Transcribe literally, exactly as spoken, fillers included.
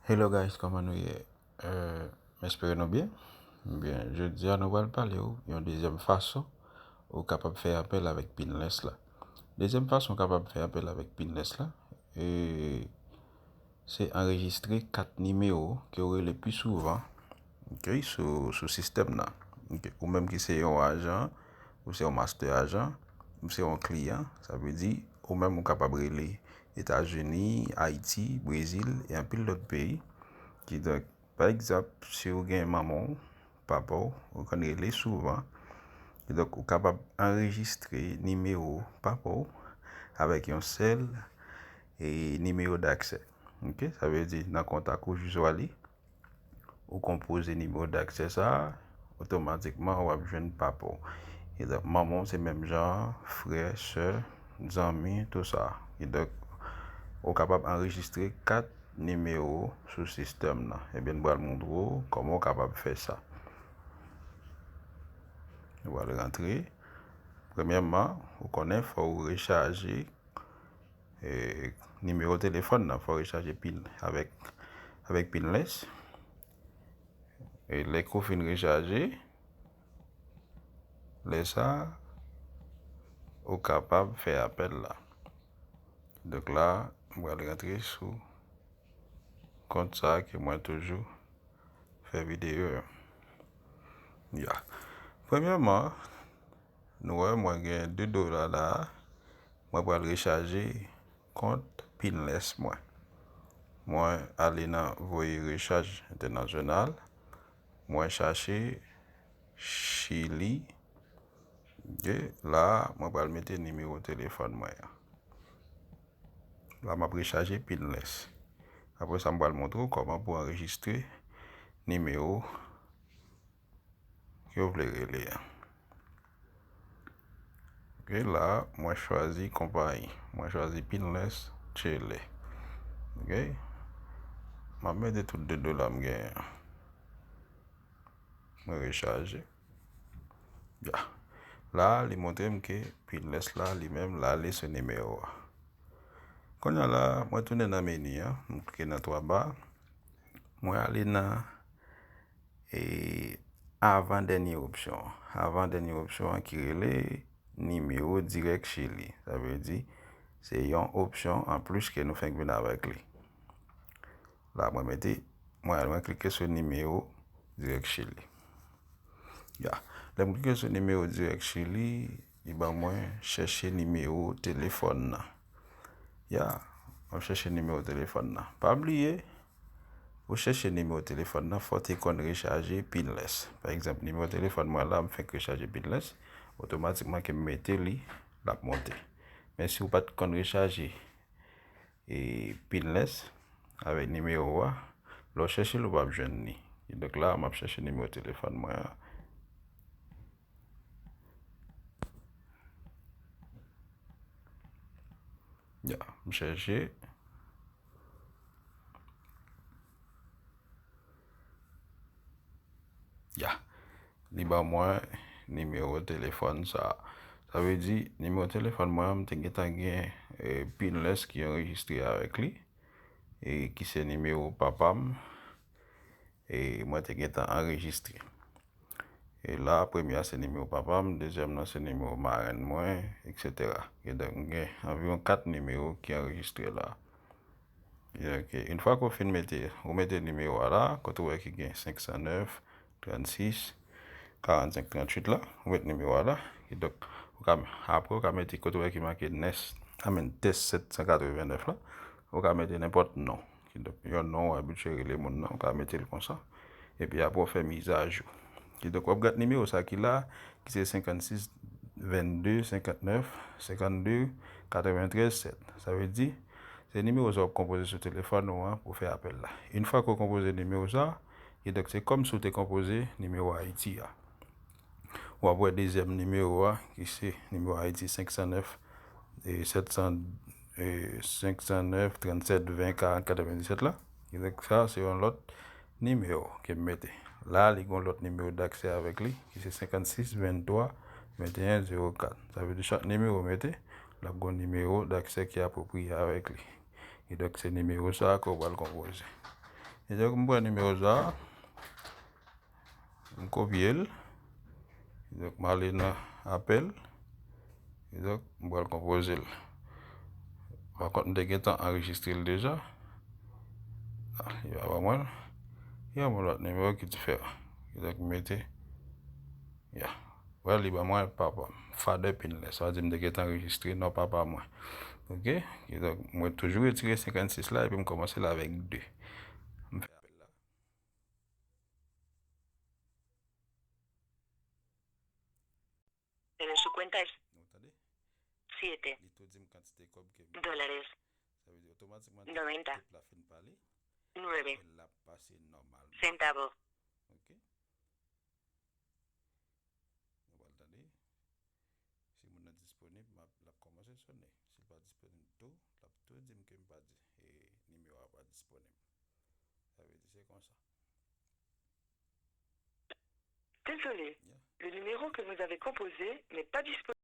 Hello guys, kòman nou ye? Euh, m espere nou byen. Byen, jodi a nou pral pale w yon dezyèm fason ou kapab fè apèl avèk Pinless la. Dezyèm fason ou kapab fè apèl avèk Pinless la, e, se anrejistre kat nimewo ke w rele pi souvan, ok, sou, sou sistèm nan. Ok, ou menm ki se yon ajan, ou se yon master ajan, ou se yon kliyan, sa vle di ou menm ou kapab rele Etazini, Ayiti, Brezil e anpil lòt peyi. Kidonk, pa egzanp, si w gen manman w, papa w, ou konn rele souvan, kidonk ou kapab anrejistre nimewo papa w avèk yon sèl, e, nimewo daksè. Ok, sa vle di nan kontak ou jis w ale, ou konpoze nimewo daksè sa a, otomatikman w ap jwenn papa w. Kidonk, manman w se menm jan, frè, sè, zanmi, tou sa. Kidonk, ou kapab anrejistre kat nimewo sou sistèm nan. Ebyen, m pral montre w kòman w kapab fè sa. Ou pral rantre. Premyèman, ou konnen fò w rechaje, e, nimewo telefòn nan, fò w rechaje pin avèk, avèk Pinless. E lè ke w fin rechaje, lè sa a, ou kapab fè apèl la. Donk la, m pral rantre sou kont sa a ke mwen toujou fè videyo yo. Ya. Premyèman, nou wè mwen gen de dola la a. Mwen pral rechaje kont Pinless mwen. Mwen ale nan voye rechaj entènasyonal. Mwen chache Chili. Ok, la a, mwen pral mete nimewo telefòn mwen an. La, m ap rechaje Pinless. Apre sa, m pral montre w kòman pou anrejistre nimewo ke w vle rele a. Ok, la, mwen chwazi konpayi. Mwen chwazi Pinless Chile. Ok? M ap mete tout de dola m genyen an. Mwen rechaje. Ya. La, li montre m ke Pinless la, li menm, l ale sou nimewo a. Kounye a la, mwen tounen nan meni an, m klike nan twa ba. Mwen ale nan, e, avan dènye opsyon an. Avan dènye opsyon an ki rele nimewo dirèk Chili. Sa vle di, se yon opsyon anplis ke nou fenk vin avèk li. La, mwen mete, mwen al, mwen klike sou nimewo dirèk Chili. Ya. Lè m klike sou nimewo dirèk Chili, li ban mwen chèche nimewo telefòn nan. Ya, m ap chèche nimewo telefòn nan. Pa bliye, pou chèche nimewo telefòn nan, fò w te konn rechaje Pinless. Pa egzanp, nimewo telefòn mwen la, m fenk rechaje Pinless, otomatikman ke m mete li, l ap monte. Men si w pa t konn rechaje, e, Pinless avèk nimewo a, lè w chèche l, ou p ap jwenn li. Kidonk la, m ap chèche nimewo telefòn mwen an. Ya, m chèche. Ya. Li ban mwen nimewo telefòn sa. Sa vle di, nimewo telefòn mwen an, m te gentan gen, e, Pinless ki anrejistre avèk li, e ki se nimewo papa m, e mwen te gentan anrejistre. E la, premye a se nimewo papa m, dezyèm nan se nimewo marenn mwen, etsetera. Kidonk, m gen anviwon kat nimewo ki anrejistre la. Kidonk, yon fwa ke w fin mete, ou mete nimewo a la, kote w wè ki gen senk san nèf, trannsis, karannsenk, trannwit la, ou met nimewo a la. Kidonk, ou ka, apre ou ka mete kote w wè ki make nès, amèn, tès sèt san katreven nèf la, ou ka mete nenpòt non. Kidonk, yon non w abitye rele moun nan, ou ka mete l konsa. Epi apre w fè mizajou. Kidonk, w ap gade nimewo sa ki la, ki se senkannsis, vennde, senkannèf, senkannde, katreventrèz, sèt. Sa vle di, se nimewo sa w ap konpoze sou telefòn ou an pou fè apèl la. Yon fwa ke w konpoze nimewo sa, kidonk se kòmsi w te konpoze nimewo Ayiti a. W ap wè dezyèm nimewo a, ki se nimewo Ayiti senk san nèf, e, sèt san, e, senk san nèf, trannsèt, ven, karant, katrevendisèt la. Kidonk sa, se yon lòt nimewo ke m mete. La, li gen yon lòt nimewo daksè avèk li, ki se senkannsis, venntwa, venteyen, zewo kat. Sa vle di chak nimewo w mete, l ap gen yon nimewo daksè ki apwopriye avèk li. Kidonk, se nimewo sa a ke w pral konpoze. Kidonk, m pran nimewo sa a, m kopye l. Kidonk, m ale nan apèl. Kidonk, m pral konpoze l. Pa kont, m te gentan anrejistre l deja. Ah, li pa ban mwen l. Yon lòt nimewo ki diferan. Kidonk, m mete. Ya. Wè, li ban mwen papa m. Father Pinley. Sa vle di m te gentan anrejistre non papa mwen. Oke? Kidonk, mwen toujou retire senkannsis la epi m kòmanse l avèk de. M fè apèl la. En su cuenta es Nou tande? Siete Li tou di m kantite kòb ke m dólares. Sa vle di otomatikman tout la fin pale. Nueve E l ap pase nòmalman. Centavos. Oke? Nou pral tande. Si moun nan disponib, m ap, l ap kòmanse sonnen. Si l pa disponib tou, l ap tou di m ke m pa di, e, nimewo a pa disponib. Sa vle di se konsa. Désolé, le numéro que vous avez composé n'est pas disponible.